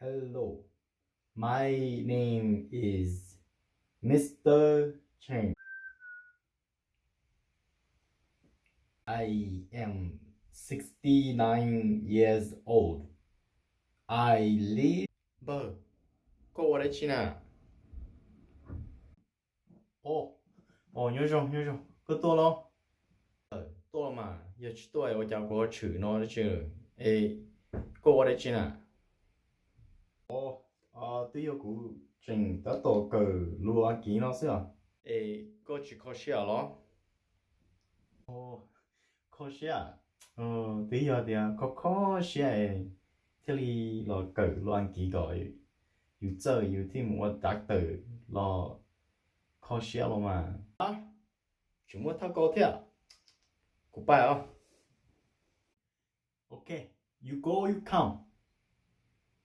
Hello, my name is Mister Chen. I am sixty nine years old. I live. Npawg, koj ua dab tsi na? Os, os, nyob zoo, nyob zoo, koj tuaj los? Tuaj los mas, yog tsis tuaj ua cas kuv ho tshwm no dab tsi? Es koj ua dab tsi na? Os, twb yog kuv tseem tab tom kawm lus Askiv no xwb os. Es koj tsis kho siab los? Kho siab? Twb yog tias kho kho siab es thiaj li los kawm lus Askiv kom yus txawj yus thiaj mus ua doctor los kho siab los mas. Tsis muaj thaj kau thiab. Kuv pais os. Ok, you go, you come.